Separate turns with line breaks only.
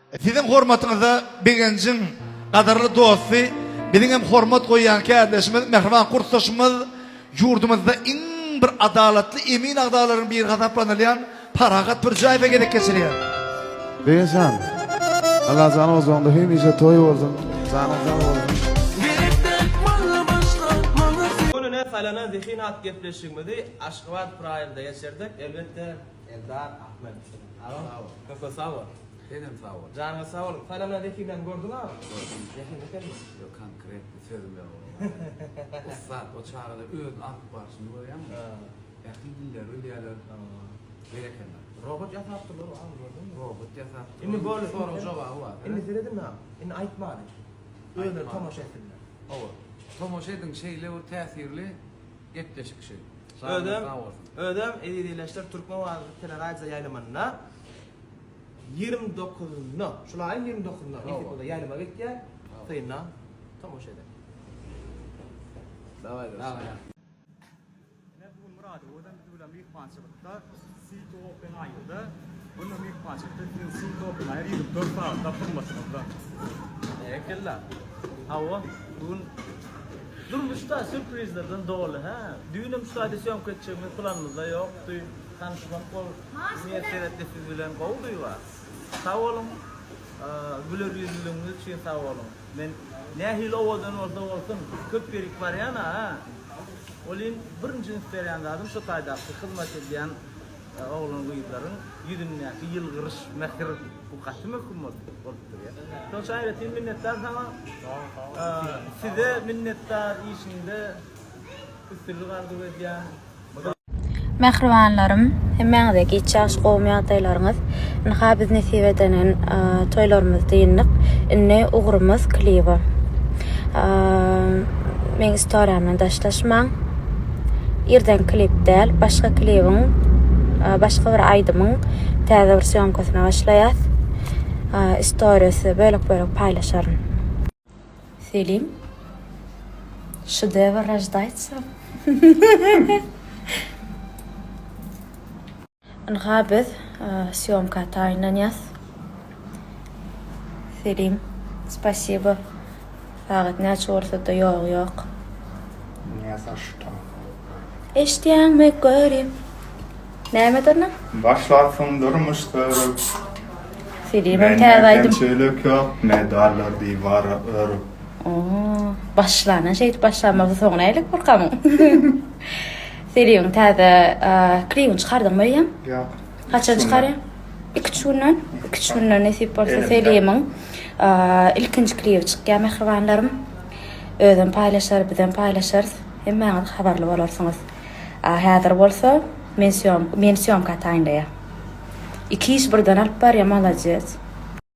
Siziň hormatyňyza Begenjiň gadyrly dosty, biziň hem hormat goýýan kärdeşimiz, mähriban kursdaşymyz, ýurdumyzda iň bir adalatly emin agzalaryň biri hasaplanylýan Parahat Pürjäýewe gezek geçirýär.
Begenç jan, Allajan ojagyňda hemişe toý bolsun, janyň sag bolsun.
Gününe saýlanan zehin at gepleşigimizi Aşgabat Prime-da geçirdik. Elbetde, Eldar Ahmedow. Agam, köpe sag bol.
Senem sag bol.
Janyňyz sag bolsun. Saýlanan zehinden gördüň agam?
Gördüm.
Zehin ekenmi?
Ýok, konkretny sözüm ýok. Ussat, o çagada özüni alyp barşyny görýäňmi? Ähli dilleri bilýärler. Berekella.
Robot ýasapdyrlar agam gördüňmi?
Robot ýasapdyr.
Indi boldy.
Sorag jogaby bar.
Indi serediň agam. Indi aýtmaly. Özleri tomaşa etsinler.
Hawa. Tomaşa ediň şeýle bir täsirli gepleşik şu. Janyňyz
Özem,
sag bolsun.
özem eziz ildeşler Türkmen owazy teleradio ýaýlymynda 29-ynda, şul aýyň 29-ynda nesip bolsa ýaýlyma gitýär. Synlaň, tomaşa ediň.
Daway dostlar.
Ine bu gün Murady özem biz bilen myhmançylykda City Open Air'da. Bu gün myhmançylykda siziň City Open Air 24 sagatlap hyzmatyňyzda.
Berekella. Hawa, bu gün durmuşda sýurprizlerden doly, hä? Düýnem şu taýda sýomka etjegimiz planymyzda ýokdy. Tanyşmak bol miýesser etdi siz bilen gowy duýgy. Sag boluň, güler ýüzlüligiňiz üçin sag boluň. Men nähili owadan bolsa bolsun, köp ýerik barýan-a, hä? Welin birinji üns berýän zadym şu taýdaky hyzmat edýän oglan-gyzlaryň ýüzündäki ýylgyryş, mähir bu gaty möhüm bolup durýar. Şonuň üçin aýratyn minnetdar saňa. Size minnetdar işiňde üstünlik arzuw edýän.
Mähribanlarym hemmäňize giç ýagşy gowmy ýagdaýlaryňyz ynha biz nesip edenen toýlarymyzy dyndyk indi ugrumyz kliba meň istoriýamdan daşlaşmaň irden klip däl başga klibiň başga bir aýdymyň täze bir sýomkasyna başlaýas istoriýa size bölek bölek paýlaşaryn. Selim. Şedewr roždaýtsa. Ynha biz sýomka taýynlanýas. Selim, spasibo. Sagat näçe bolsa-da ýogy ýok.
Ne za što.
Eşidýäňmi görip. Näme ederin?
Başlarsyň durmuş sörüp.
Selimem täze aýdym.
Kemçilik ýok, medallar diwara örüp.
Oo, başlana şeýdip başlan bolsa soňy nälik bolkamyň? Selimiň täze klibini çykardyňmy eýýäm?
Ýok.
Haçan çykarýaň? Iki-üç günden. Iki-üç günden nesip bolsa Selimiň ilkinji klibi çykýar mähribanlarym. Özem paýlaşar, bizem paýlaşarys. Hemmäňiz habarly bolarsyňyz. A häzir bolsa men sýom meni sýomka taýynlaýar. Iki iş birden alyp barýar malades.